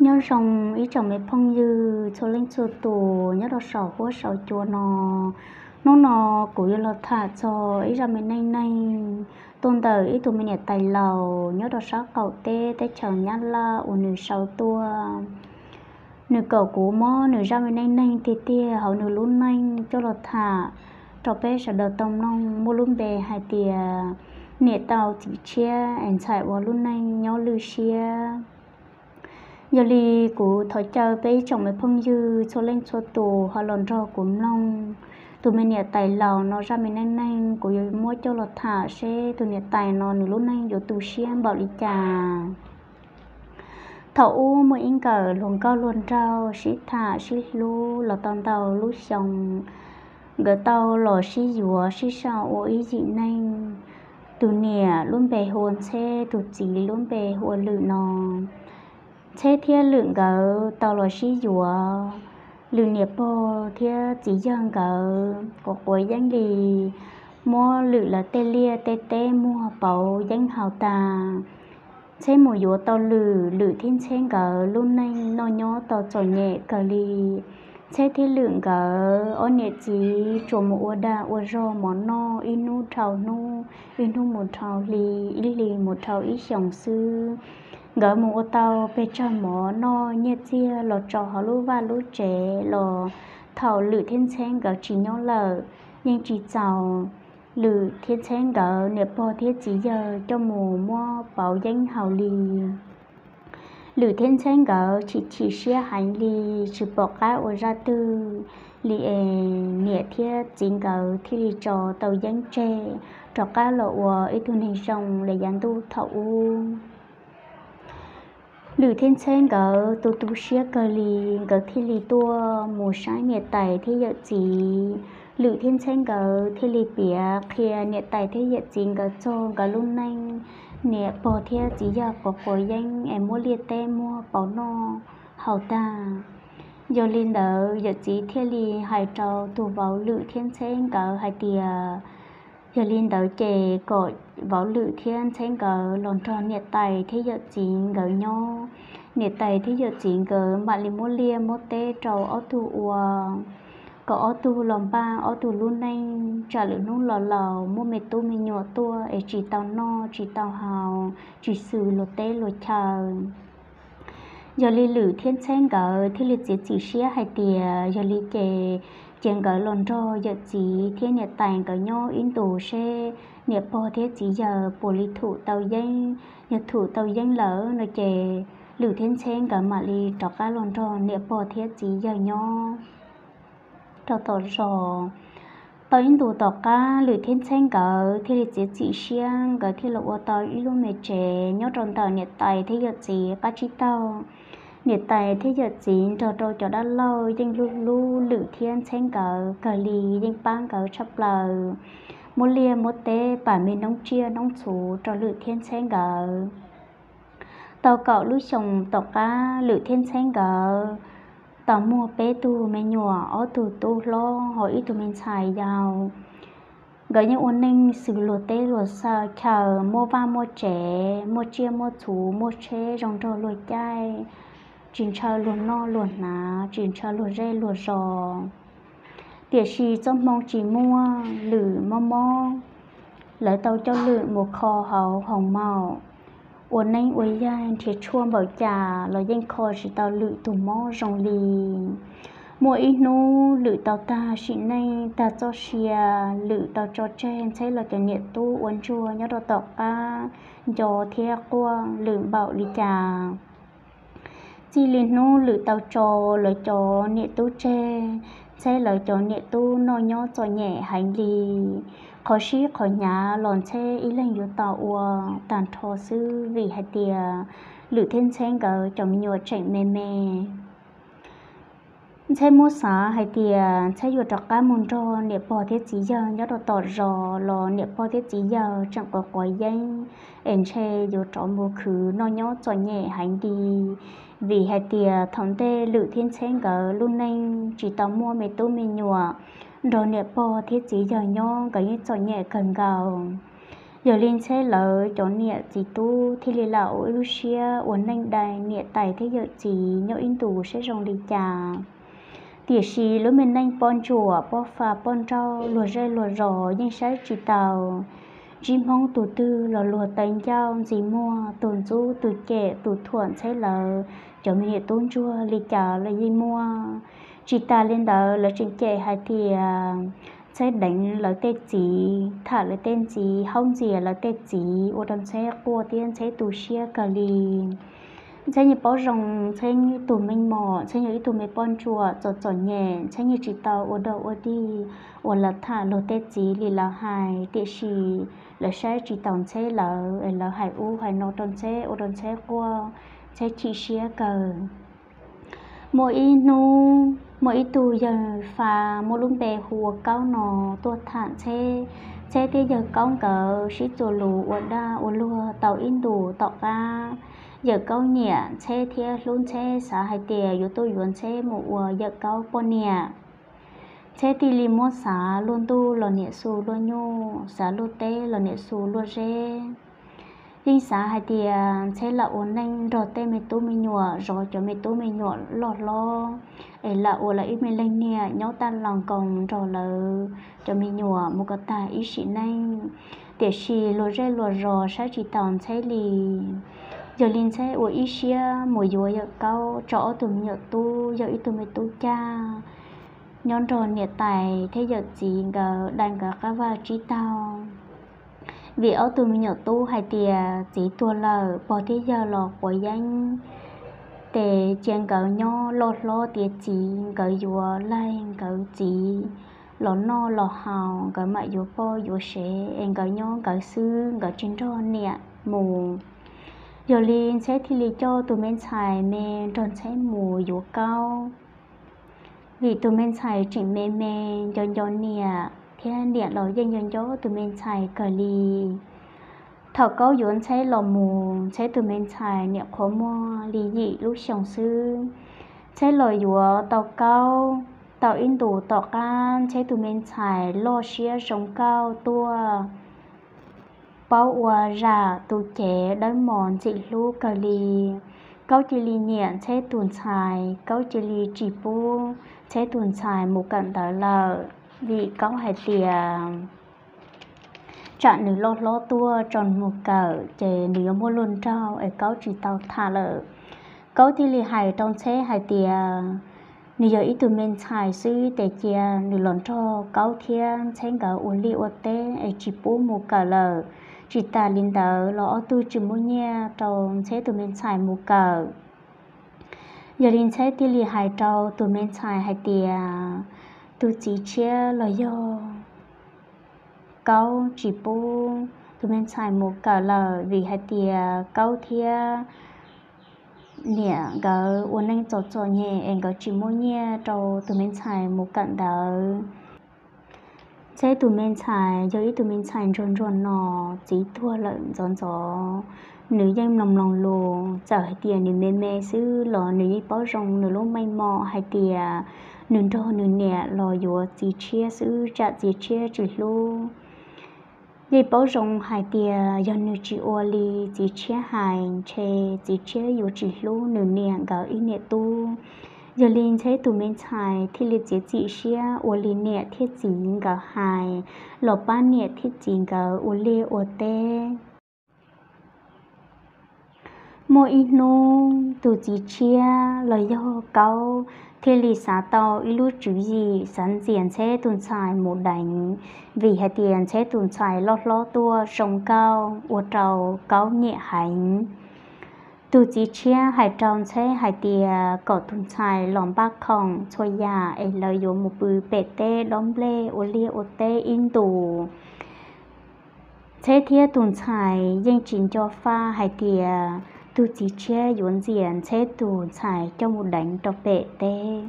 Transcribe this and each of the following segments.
Nyob zoo ib tsoom me phooj ywg txhua leej txhua tus nyob rau saum huab saum cua no. Hnub no kuv yuav los tham txog ib zaj me neej neeg tuaj ntawm ib tug me niam tais laus nyob rau sab qaum teb teb chaws Nyab Laj uas nws sau tuaj. Nws kom kuv muab nws zaj me neej neeg tiag tiag hauv nws lub neej coj los tham rau peb sawv daws tau mloog, muaj lub npe hais tias niam tau txiv tshiab es ntxhais ua lub neej nyob lwj siab. Yog li kuv thov caw peb ib tsoom me phooj ywg txhua leej txhua tus ho los nrog kuv mloog tus me niam tais laus no zaj me neej neeg. Kuv yuav muab coj los tham seb tus niam tais no nws lub neej yuav tu siab npaum li cas. Thaum ub muaj ib nkawm hluas nkauj hluas nraug sib tham sib hlub los tau ntau lub xyoo. Nkawd tau los sib yuav sib sau ua ib yim neej. Tus niam lub npe hu ua Ntxheb, tus txiv lub npe hu ua Lwm no. Ntxheb thiab Lwm nkawd tau los sib yuav. Lwm niam pog thiab txiv yawg nkawd quav quav yeeb li, muab Lwm lawv tej liaj tej teb muag pauv yeeb haus tag. Ntxheb mus yuav tau Lwm, Lwm thiab Ntxheb nkawd lub neej noj nyob tau txom nyem kawg li. Ntxheb thiab Lwm nkawd ob niam txiv tsuas mus ua dag ua zog mov noj, ib hnub dhau hnub, ib hnub mus dhau hli, ib hlis mus dhau ib xyoos xwb. Nkawd mus ua tau pes tsawg mov noj, nyiaj txiag los tso hauv lub vaj lub tsev los thaum Lwm thiab Ntxheb nkawd tsis nyob lawm, yeej tsis txaus Lwm thiab Ntxheb nkawd niam pog thiab txiv yawg coj mus muab pauv yeeb haus li. Lwm thiab Ntxheb nkawd chim chim siab heev li, tsis pom qab ua zaj twg li es niam thiab txiv nkawd thiaj li tso tau yeeb tseg rov qab los ua ib tug neeg zoo li yav ntuj thaum ub. Lwm thiab Ntxheb nkawd tu tu siab kawg li, nkawd thiaj li tuaj mus saib niam tais thiab yawm txiv. Lwm thiab Ntxheb nkawd thiaj li piav qhia niam tais thiab yawm txiv nkawd txog nkawd lub neej, niam pog thiab txiv yawg quav quav yeeb es muab liaj teb muag pauv noj haus tag. Yog li ntawd yawm txiv thiaj li hais rau tus vauv Lwm thiab Ntxheb nkawd hais tias, yog li ntawd ces kom vauv Lwm thiab Ntxheb nkawd los nrog niam tais thiab yawm txiv nkawd nyob. Niam tais thiab yawm txiv nkawd mam li muab liaj muab teb rau ob tug ua, kom ob tug los npaj ob tug lub neej, tsam lwm hnub los laus muaj me tub me nyuam tuaj es tsis tau noj tsis tau haus, tsis xws luag teb luag chaw. Yog li Lwm thiab Ntxheb nkawd thiaj li txiav txim siab hais tias yog li ces, ces nkawd los nrog yawm txiv thiab niam tais nkawd nyob ib ntus seb niam pog thiab txiv yawg puas li thum tau yeeb. Yog thum tau yeeb lawm no ces Lwm thiab Ntxheb nkawd mam li rov qab los nrog niam pog thiab txiv yawg nyob rau tom zos. Tau ib ntus tom qab Lwm thiab Ntxheb nkawd thiaj li txiav txim siab, nkawd thiaj los ua tau ib lub me tsev nyob rau ntawm niam tais thiab yawm txiv qab tsib taug. Niam tais thiab yawm txiv nrog rau cov dab laug yeej hlub hlub Lwm thiab Ntxheb nkawd kawg li, yeej pab nkawd tshaj plaws, muab liaj muab teb pam me noob tsiaj noob txhuv rau Lwm thiab Ntxheb nkawd. Tau kaum lub xyoos tom qab Lwm thiab Ntxheb nkawd tau muaj peb tug me nyuam, ob tug tub hlob ho ib tug me ntxhais yau. Nkawd yeej ua neej xws luag teb luag chaw, muaj vaj muaj tsev, muaj tsiaj muaj txhuv, muaj tsheb zoo nrog luag caij, tsis ntshaw luag noj luag hnav, tsis ntshaw luag zej luag zos. Tiam sis txoj hmoo tsis muaj, Lwm mob mob, lawv tau coj Lwm mus kho hauv hoos maum, ua neeb ua yaig nrhiav tshuaj npaum cas los yeej kho tsis tau Lwm tus mob zoo li. Muaj ib hnub Lwm tau tag sim neej tag txoj sia, Lwm tau tso tseg Ntxheb los cov niam tub ua ntsuag nyob rau tom qab, nco thiab quaj Lwm npaum li cas. Txij li hnub Lwm tau tso lawv cov niam tub tseg, Ntxheb lawv cov niam tub noj nyob txom nyem heev li. Qhov sib qhov hnyav los Ntxheb ib leeg yuav tau ua tag nrho xwb vim hais tias Lwm thiab Ntxheb nkawd cov me nyuam tseem me me. Ntxheb muab xav hais tias Ntxheb yuav rov qab mus nrog niam pog thiab txiv yawg nyob rau tom zos los niam pog thiab txiv yawg tseem quav quav yeeb, es ntshe yuav rov mus khwv noj nyob txom nyem heev li. Vim hais tias thaum ntej Lwm thiab Ntxheb nkawd lub neej tsis tau muaj me tub me nyuam, nrog niam pog thiab txiv yawg nyob nkawd yeej txom nyem kawg nkaus. Yog li Ntxheb lawv cov niam txiv tub thiaj li lam ua ib lub siab ua neej dai niam tais thiab yawm txiv nyob ib ntus saib zoo li cas. Tiam sis lub me neej poj ntsuam poj fa poj nrauj luag zej luag zos yeej saib tsis taus. Ntsib Hmoob tus twg los luag taw ncauj ntxi muag, tus ntxub tus cem tus thuam Ntxheb lawv cov me niam tub ntsuag li cas los yeej muaj. Tsis tas li ntawd lawv tseem cem hais tias Ntxheb deev lawv tej txiv, tham lawv tej txiv, haub ntxias lawv tej txiv ua rau Ntxheb quaj thiab Ntxheb tu siab kawg li. Ntxheb yeej paub zoo Ntxheb tus meej mom, Ntxheb yog ib tug me poj ntsuam txom txom nyem, Ntxheb yeej tsis tau ua dog ua dig uas lawv tham luag tej txiv li lawv hais, tiam sis lawv saib tsis taus Ntxheb lawv, lawv hais ub hais no rau Ntxheb ua rau Ntxheb quaj, Ntxheb chim siab kawg. Muaj ib hnub muaj ib tug yawg fa muaj lub npe hu ua Kaub no tuaj tham Ntxheb. Ntxheb thiab yawg Kaub nkawd sib txuas lus ua dab ua luag tau ib ntus tom qab. Yawm Kaub nyiam Ntxheb thiab hlub Ntxheb, xav hais tias yuav tuaj yuav Ntxheb mus ua yawm Kaub poj niam. Ntxheb thiaj li muab xav luaj ntuj los niam xu luaj nyuj, xav luaj teb los niam xu luaj zeb. Yeej xav hais tias Ntxheb lam ua neej nrog tej me tub me nyuam zov cov me tub me nyuam loj hlob, es lam ua lawv ib me leej niam nyob tag los nkoos nrog lawv cov me nyuam mus kom tag ib sim neej. Tiam sis luag zej luag zos saib tsis taus Ntxheb li. Yog li Ntxheb ua ib siab mus yuav yawm Kaub tso ob tug me nyuam tub, yog ib tug me tub cag nyob nrog niam tais thiab yawm txiv nkawd dai nkawd qab vaj tsib taug. Vim ob tug me nyuam tub hais tias txiv tuag lawm, pog thiab yawg los quav yeeb, ces cia nkawd nyob loj hlob tiav txiv, nkawd yuav laig nkawd txiv los noj los haus, nkawd mam yuav poj yuav sev es nkawd nyob nkawd xwb, nkawd tsis nrog niam mus. Yog li Ntxheb thiaj li coj tus me ntxhais me nrog Ntxheb mus yuav Kaub. Vim tus me ntxhais tseem me me nco nco niam, thiab niam los yeej nco nco tus me ntxhais kawg li. Thaum Kaub yuav Ntxheb los mus, Ntxheb tus me ntxhais niam qhuav muaj li yim lub xyoo xwb. Ntxheb los yuav tau Kaub tau ib ntus tom qab, Ntxheb tus me ntxhais loj siab zoo nkauj tuaj, paub ua zam tu cev dawb mos ntxim hlub kawg li. Kaub cia li nyiam Ntxheb tus ntxhais, Kaub cia li tsis pub Ntxheb tus ntxhais mus kawm ntawv lawm, vim Kaub hais tias tsam nws loj hlob tuaj tso mus kawm ces nws yuav muaj luag nraug es Kaub tsis tau tham lawm. Kaub thiaj li hais rau Ntxheb hais tias nws yog ib tug me ntxhais xwb, ces cia nws los nrog Kaub thiab Ntxheb nkawd ua liaj ua teb es tsis pub mus kawm lawm. Tsis tas li ntawd los ob tug tsis muaj nyiaj rau Ntxheb tus me ntxhais mus kawm. Yog li Ntxheb thiaj li hais rau tus me ntxhais hais tias tus txiv tshiab los yog Kaub tsis pub tus me ntxhais mus kawm lawm, vim hais tias Kaub thiab niam nkawd ua neej txom txom nyem es nkawd tsis muaj nyiaj rau tus me ntxhais mus kawm ntawv. Ntxheb tus me ntxhais yog ib tug me ntxhais ntsuag ntsuag no, txiv tuag lawm ntxov ntxov, nws yeej mloog mloog lus, txawm hais tias nws me me xwb los nws yeej paub zoo nws lub meej mom hais tias nws nrog nws niam los yuav txiv tshiab xwb, tsam txiv tshiab tsis hlub. Yeej paub zoo hais tias yog nws tsis ua li txiv tshiab hais ntshe txiv tshiab yuav tsis hlub nws niam nkawd ib niam tub. Yog li Ntxheb tus me ntxhais thiaj li txiav txim siab ua li niam thiab txiv nkawd hais, los pab niam thiab txiv nkawd ua liaj ua teb. Muaj ib hnub tus txiv tshiab los yog Kaub thiaj li xav tau ib lub tswv yim xav ntxias Ntxheb tus ntxhais mus deev, vim hais tias Ntxheb tus ntxhais loj hlob tuaj zoo nkauj ua rau Kaub nyiam heev. Tus txiv tshiab hais rau Ntxheb hais tias kom tus ntxhais los npaj khoom txhua yam es lawv yuav mus pw pem teb dob nplej ua liaj ua teb ib ntus. Ntxheb thiab tus ntxhais yeej tsis nco faj hais tias tus txiv tshiab yuav ntxias Ntxheb tus ntxhais coj mus deev rau pem teb.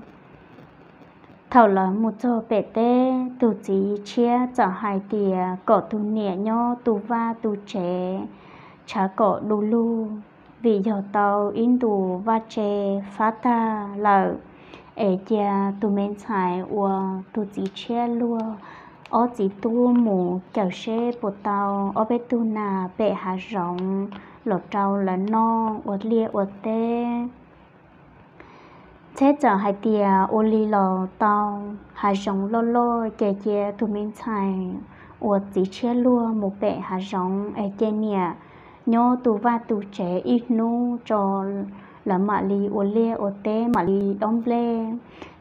Thaum lawv mus txog pem teb, tus txiv tshiab txawm hais tias kom tus niam nyob tu vaj tu tsev, tshav kom du lug, vim yog tau ib ntus vaj tse fab tag lawm, es cia tus me ntxhais uas tus txiv tshiab luag ob txiv tub mus cawm seb puas tau ob peb tug nas pem hav zoov los rau lawv noj ua liaj ua teb. Txheb txawm hais tias ua li los tau, hav zoov loj loj ces cia tus me ntxhais uas txiv tshiab luag mus pem hav zoov es cia niam nyob tus vaj tus tsev ib hnub tso, lawv mam li ua liaj ua teb mam li dob nplej.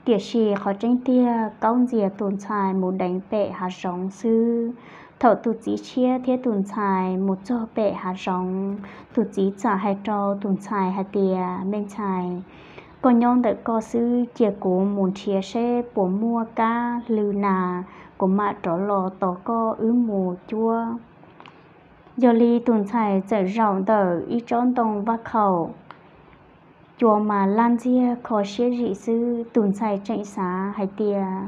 Tiam sis qhov tseeb tiag Kaub ntxias tus ntxhais mus deev pem hav zoov xwb. Thaum tus txiv tshiab thiab tus ntxhais mus txog pem hav zoov, tus txiv txawm hais rau tus ntxhais hais tias, me ntxhais, koj nyob ntawm koj xwb, cia kuv mus nrhiav seb puas muaj kab hlw nas, kuv mam rov los tos koj wb mus cuab. Yog li tus ntxhais txawm zaum ntawm ib tsob ntoo vaj khaum, cua mas laj ntxiag kho siab zim xwb. Tus ntxhais tseem xav hais tias,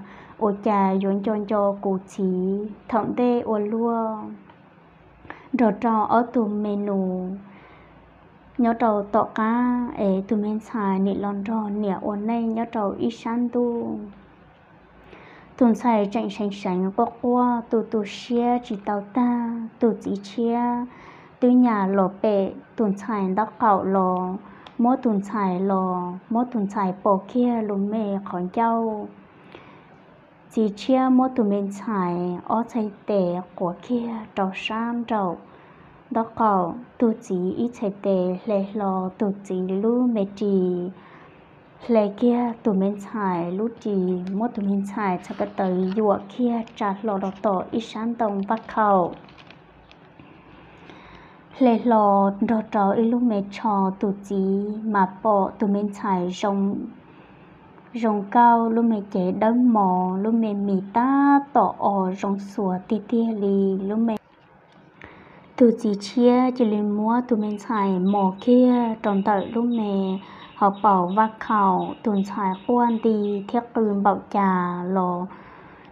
ua cas yuav nco nco kuv txiv thaum ntej ua luaj nrog rau ob tug me nus nyob rau tom qab es tus me ntxhais nim los nrog niam ua neej nyob rau ib sab ntuj. Tus ntxhais tseem seev seev quaj quaj tu tu siab tsis tau tag, tus txiv tshiab twb nyas los pem tus ntxhais ntaub qaum los muab tus ntxhais los muab tus ntxhais pom kiag lub me qhov ncauj. Txiv tshiab muab tus me ntxhais ob txhais tes quav kiag rau sab nraum ntaub qaum, tus txiv ib txhais tes hle hlo tus txiv lub me ris, hle kiag tus me ntxhais lub ris, muab tus me ntxhais txhais ko taw yuam kiag tsa hlo rau tom ib sab ntoo vaj khaum. Hle hlo nrog rau ib lub me tsho, tus txiv mas pom tus me ntxhais zoo zoo nkauj, lub me cev dawb mos, lub me mis tab tom os zoo xuas tiag tiag li lub me. Tus txiv tshiab cia li muab tus me ntxhais mos kiag rau ntawm lub me hauv paus vaj khaum, tus ntxhais quaj nti thiab qw npaum cas los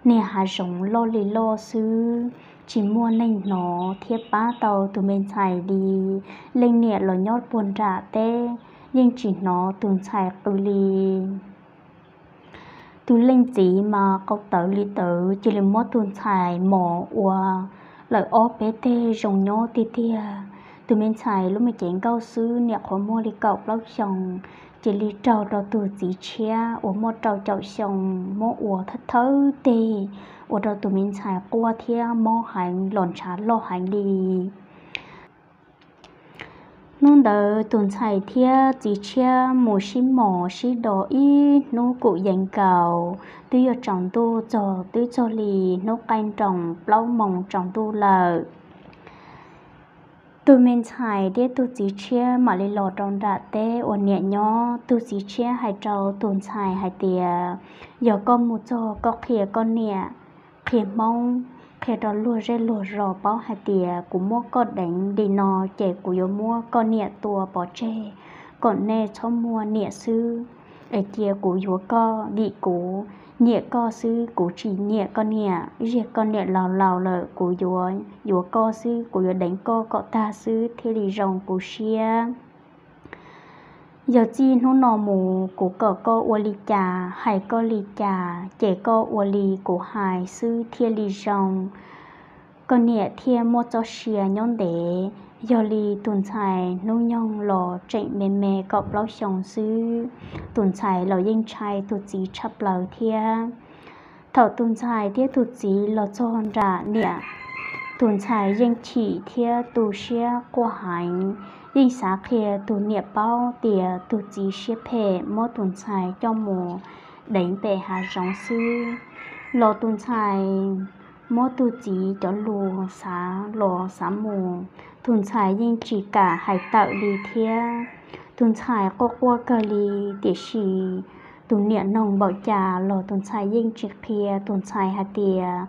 niag hav zoov loj li loj xwb, tsis muaj neeg hnov thiab pab tau tus me ntxhais li. Leej niam los nyob puag nram teb yeej tsis hnov tus ntxhais qw li. Tus leej txiv mas qau tawv li tawv cia li muab tus ntxhais mos ua lawm ob peb teg zoo nyob tiag tiag. Tus me ntxhais lub me cev nkauj xwb niam qhuav muaj li kaum plaub xyoos, cia li raug rau tus txiv tshiab uas muaj rau caum xyoo muab ua thawj thawj teg, ua rau tus me ntxhais quaj thiab mob heev los ntshav loj heev li. Hnub ntawd tus ntxhais thiab txiv tshiab mus sib mos sib do ib hnub kuj yees nkaus, twb yuav tsaus ntuj txog twb txog li hnub qaij nroos plaub moos tsaus ntuj lawm. Tus me ntxhais thiab tus txiv tshiab mam li los rau nram teb ua niam nyob. Tus txiv tshiab hais rau tus ntxhais hais tias, yog koj mus txog koj qhia koj niam, qhia Hmoob, qhia rau luag zej luag zos paub hais tias kuv muab koj deev li no ces kuv yuav muab koj niam tua pov tseg, kom nej txhob muaj niam xwb, es cia kuv yuav koj, vim kuv nyiam koj xwb, kuv tsis nyiam koj niam. Ziag koj niam laus laus lawm kuv yuav yuav koj xwb, kuv yuav deev koj kom tag xwb thiaj li zoo kuv siab. Yog txij hnub no mus kuv kom koj ua li cas hais koj li cas ces koj ua li kuv hais xwb thiaj li zoo, koj niam thiaj muaj txoj sia nyob ntev. Yog li tus ntxhais hnub nyoog los tseem me me kaum plaub xyoo xwb, tus ntxhais los yeej ntshai tus txiv tshaj plaws thiab. Thaum tus ntxhais thiab tus txiv los txog nram niam, tus ntxhais yeej chim thiab tu siab quaj heev, yeej xav qhia tus niam paub tias tus txiv siab phem muab tus ntxhais coj mus deev pem hav zoov xwb. Los tus ntxhais muab tus txiv cov lus xav los xav mus, tus ntxhais yeej tsis kam hais tawm li thiab. Tus ntxhais quaj quaj kawg li, tiam sis tus niam noog npaum cas los tus ntxhais yeej tsis qhia. Tus ntxhais hais tias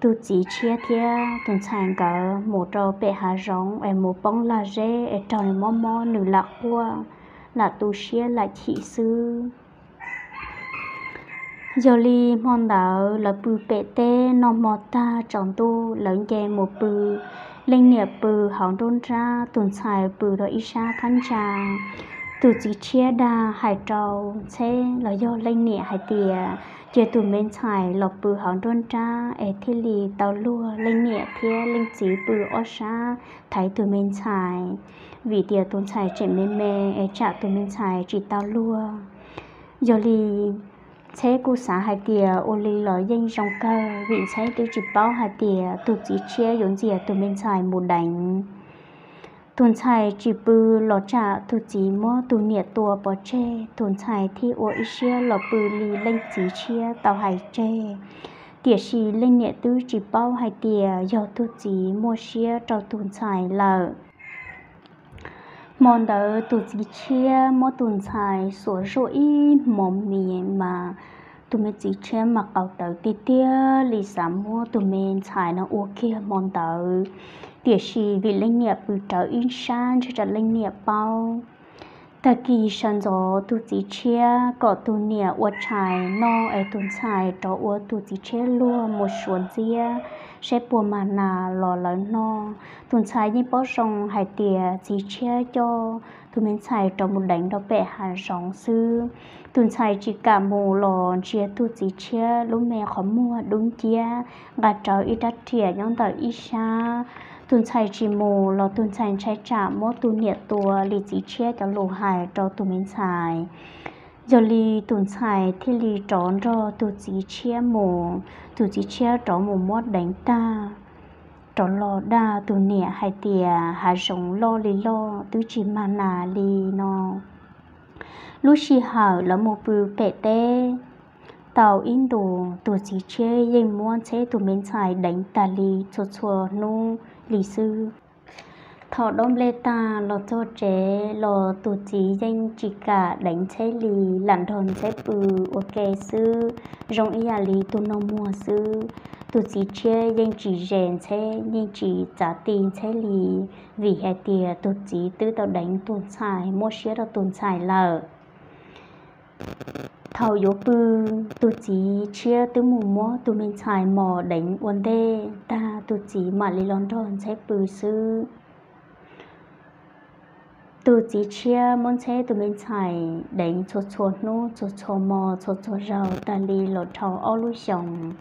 tus txiv tshiab thiab tus ntxhais nkawd mus rau pem hav zoov es mus poob lag zeb es raug nws mob mob nws lam quaj, lam tu siab lam chim xwb. Yog li hmo ntawd lawv pw pem teb noj hmo tag tsaus ntuj lawv nce mus pw. Leej niam pw hauv nruab nrab, tus ntxhais pw rau ib sab phab ntsa. Tus txiv tshiab dag hais rau Ntxheb los yog leej niam hais tias, Ces tus me ntxhais los pw hauv nruab nrab es thiaj li tau luag, leej niam thiab leej txiv pw ob sab thaiv tus me ntxhais, vim tias tus ntxhais tseem me me es tsam tus me ntxhais tsis tau luag. Yog li Ntxheb kuj xav hais tias ua li los yeej zoo kawg, vim Ntxheb twb tsis paub hais tias tus txiv tshiab yuav ntxias tus me ntxhais mus deev. Tus ntxhais tsis pw los tsam tus txiv muab tus niam tua pov tseg, tus ntxhais thiaj ua ib siab los pw li leej txiv tshiab tau hais tseg. Tiam sis leej niam twb tsis paub hais tias yog tus txiv muaj siab rau tus ntxhais lawm. Hmo ntawd tus txiv tshiab muab tus ntxhais xuas zuaj ib hmos mis mas tus me txiv tshiab mas qaus tawv tiag tiag li, xav muab tus me ntxhais no ua kiag hmo ntawd. Tiam sis vim leej niam pw rawv ib sab, ntshe tsam leej niam paub. Tag kis sawv ntxov tus txiv tshiab kom tus niam ua tshais noj es tus ntxhais rov ua tus txiv tshiab luag mus suav ntxiab saib puas mas nas los lawv noj. Tus ntxhais yeej paub zoo hais tias txiv tshiab coj tus me ntxhais rov mus deev rau pem hav zoov xwb. Tus ntxhais tsis kam mus los ntsia tus txiv tshiab lub me qhov muag dub nciab, nqa rawv ib rab riam nyob ntawm ib sab. Tus ntxhais tsis mus los tus ntxhais ntshai tsam muab tus niam tua li txiv tshiab cov lus hais rau tus me ntxhais. Yog li tus ntxhais thiaj li rov nrog tus txiv tshiab mus. Tus txiv tshiab rov mus muab deev tag, rov los dag tus niam hais tias hav zoov loj li loj twb tsis mag nas li no. Lub sij hawm lawv mus pw pem teb tau ib ntus, tus txiv tshiab yeej muab Ntxheb tus me ntxhais deev tas li txhua txhua hnub li xwb. Thaum dob nplej tag los txog tsev los tus txiv yeej tsis kam deev Ntxheb li, lam nrog Ntxheb pw ua ke xwb, zoo ib yam li tus noj muag xwb. Tus txiv tshiab yeej tsis zes Ntxheb, yeej tsis txav ti Ntxheb li, vim hais tias tus txiv twb tau deev tus ntxhais, muab siab rau tus ntxhais lawm. Thaum yuav pw, tus txiv tshiab twb mus muab tus me ntxhais mos deev ua ntej tag, tus txiv mam li los nrog Ntxheb pw xwb. Tus txiv tshiab muab Ntxheb tus me ntxhais deev txhua txhua hnub, txhua txhua hmo, txhua txhua zaus tas li los dhau ob lub xyoos.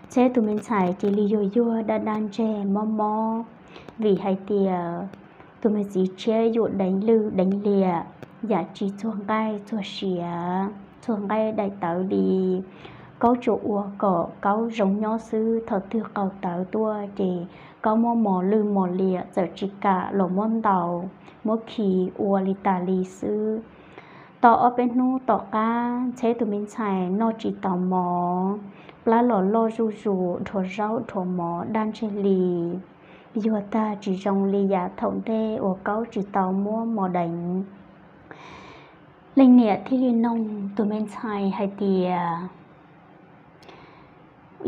Ntxheb tus me ntxhais cia li yuag yuag daj daj ntseg mob mob, vim hais tias tus me txiv tshiab yuam deev lwj deev liam, yam tsis txuag nqaij txuag siav, txuag nqaij daim tawv li. Kaub tsuas ua kom Kaub zoo nyob xwb, thaum twg qaus tawv tuaj ces Kaub muab mos lwj mos liam, txawm tsis kam los muab ntaus, muab khi ua li tas li xwb. Tau ob peb hnub tom qab, Ntxheb tus me ntxhais noj tsis tau mov, plab los loj zuj zus, dhuav zaub dhuav mov daj ntseg li, yuag tag tsis zoo li yav thaum ntej uas Kaub tsis tau muab mos deev. Leej niam thiaj li noog tus me ntxhais hais tias,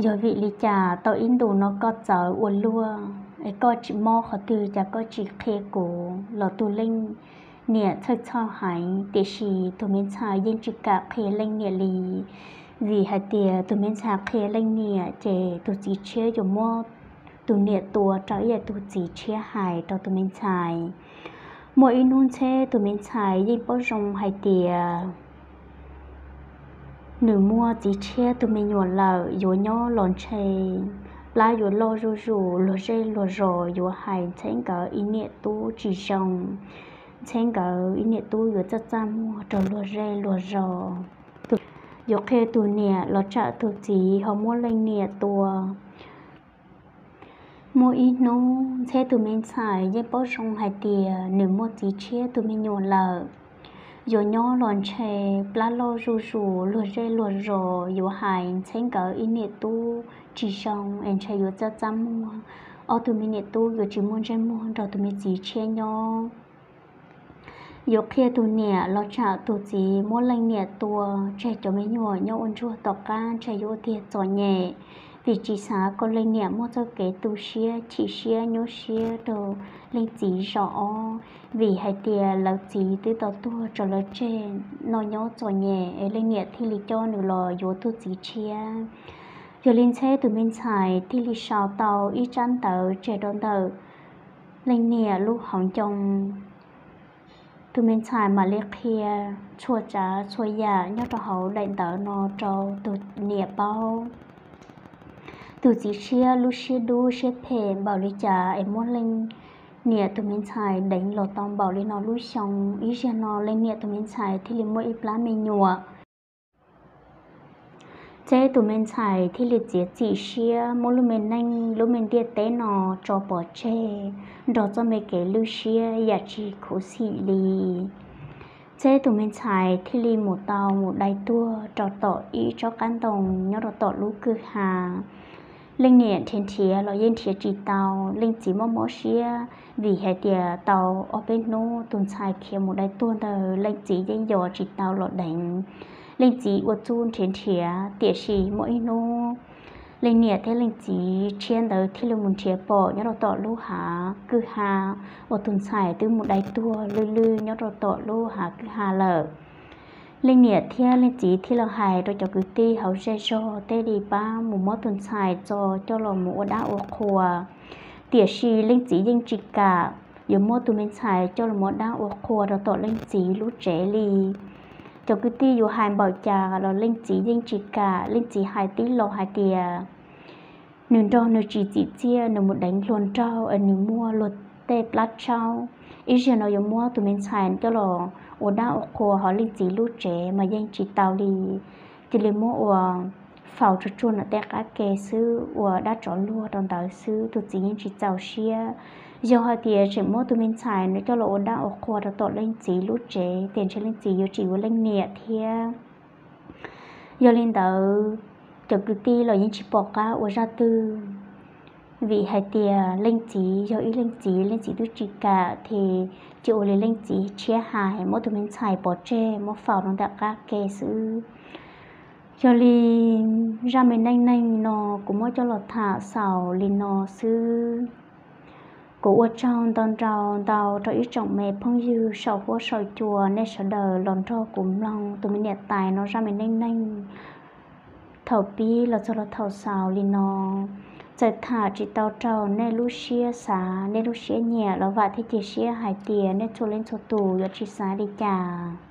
yog vim li cas tau ib ntus no koj txawv ua luaj, es koj tsis mob qhov twg cas koj tsis qhia kuv los? Tus leej niam txhawj txhawj heev, tiam sis tus me ntxhais yeej tsis kam qhia leej niam li, vim hais tias tus me ntxhais qhia leej niam ces tus txiv tshiab yuav muab tus niam tua rau ib yam tus txiv tshiab hais rau tus me ntxhais. Muaj ib hnub Ntxheb tus me ntxhais yeej paub zoo hais tias nws muaj txiv tshiab tus me nyuam lawm, yuav nyob los ntshe plab yuav loj zuj zus, luag zej luag zos yuav hais Ntxheb nkawd ib niam tub tsis zoo, Ntxheb nkawd ib niam tub yuav txaj txaj muag rau luag zej luag zos. Yuav qhia tus niam los tsam tus txiv ho muab leej niam tua. Muaj ib hnub Ntxheb tus me ntxhais yeej paub zoo hais tias nws muaj txiv tshiab tus me nyuam lawm, yuav nyob los ntshe plab loj zuj zus, luag zej luag zos yuav hais Ntxheb nkawd ib niam tub tsis zoo es ntshe yuav txaj txaj muag, ob tug me niam tub yuav tsis muaj ntsej muag nrog tus me txiv tshiab nyob. Yuav qhia tus niam los tsam tus txiv muab leej niam tua, tseg cov me nyuam nyob ua ntsuag tom qab ntshe yuav ua tiag txom nyem, vim tsis xav kom leej niam muaj txoj kev tu siab chim siab nyuaj siab rau leej txiv zaum ob, vim hais tias lawv txiv twb tau tuag tso lawv tseg noj nyob txom nyem es leej niam thiaj li coj nws los yuav tus txiv tshiab. Yog li Ntxheb tus me ntxhais thiaj li sau tau ib tsab ntawv tseg rau ntawm leej niam lub hauv ncoo. Tus me ntxhais mam li qhia txhua tsav txhua yam nyob rau hauv daim ntawv no rau tus niam paub. Tus txiv siab lub siab dub siab phem npaum li cas es muab leej niam tus me ntxhais deev los tau npaum li no lub xyoo. Ib zaug no leej niam tus me ntxhais thiaj li muaj ib plab me nyuam. Txeb tus me ntxhais thiaj li txiav txim siab muab lub me neej lub me ntiaj teb no tso pov tseg, nrog txoj me kev lwj siab yam tsis khuv xim li. Txeb tus me ntxhais thiaj li mus tau mus dai tuag rau tom ib tsob qab ntoo nyob rau tom lub kwj ha. Leej niam nrhiav nrhiav los yeej nrhiav tsis tau. Leej txiv mob mob siab vim hais tias tau ob peb hnub tus ntxhais khiav mus dai tuag ntawd leej txiv yeej yos tsis tau los deev. Leej txiv ua txuj nrhiav nrhiav, tiam sis muaj ib hnub leej niam thiab leej txiv tshiab ntawd thiaj li mus nrhiav pom nyob rau tom lub hav kwj ha uas tus ntxhais twb mus dai tuag lwj lwj nyob rau tom lub hav kwj ha lawm. Leej niam thiab leej txiv thiaj los hais rau cov kwv tij hauv zej zog tej li pab mus muab tus ntxhais tso coj los mus ua dab ua qhua. Tiam sis leej txiv yeej tsis kam yuav muab tus me ntxhais coj los mus ua dab ua qhua rau tom leej txiv lub tsev li. Cov kwv tij yuav hais npaum cas los leej txiv yeej tsis kam. Leej txiv hais tib lo hais tias nws nrog nws tsis txim txiaj, nws mus deev hluas nraug es nws muaj luag tej plab tshaub. Ib zaug no yuav muab tus me ntxhais coj los ua dab ua qhua hauv leej txiv lub tsev mas yeej tsis tau li. Cia li muab ua faus tsuag tsuag ntawm tej qab ke xwb, ua dab tsov luag rau ntawd xwb, tus txiv yeej tsis txaus siab. Yog hais tias tseem muab tus me ntxhais no coj los ua dab ua qhua rau tom leej txiv lub tsev ces ntshe leej txiv yuav tsis yuav leej niam thiab. Yog li ntawd, cov kwv tij los yeej tsis pom qab ua zaj twg, vim hais tias leej txiv yog ib leej txiv, leej txiv twb tsis kam, ces cia ua li leej txiv tshiab hais muab tus me ntxhais pov tseg muab faus rau ntawm qab ke xwb. Yog li zaj me neej neeg no kuv muab coj los tham xaus li no xwb. Kuv ua tsaug ntau ntau ntau rau ib tsoom me phooj ywg saum huab saum cua nej sawv daws los nrog kuv mloog tus me niam tais no zaj me neej neeg thaum pib los txog los thaum xaus li no. Txawm tham tsis tau raug nej lub siab xav, nej lub siab nyiam los vam thiab cia siab hais tias nej txhua leej txhua tus yuav tsis xav li cas.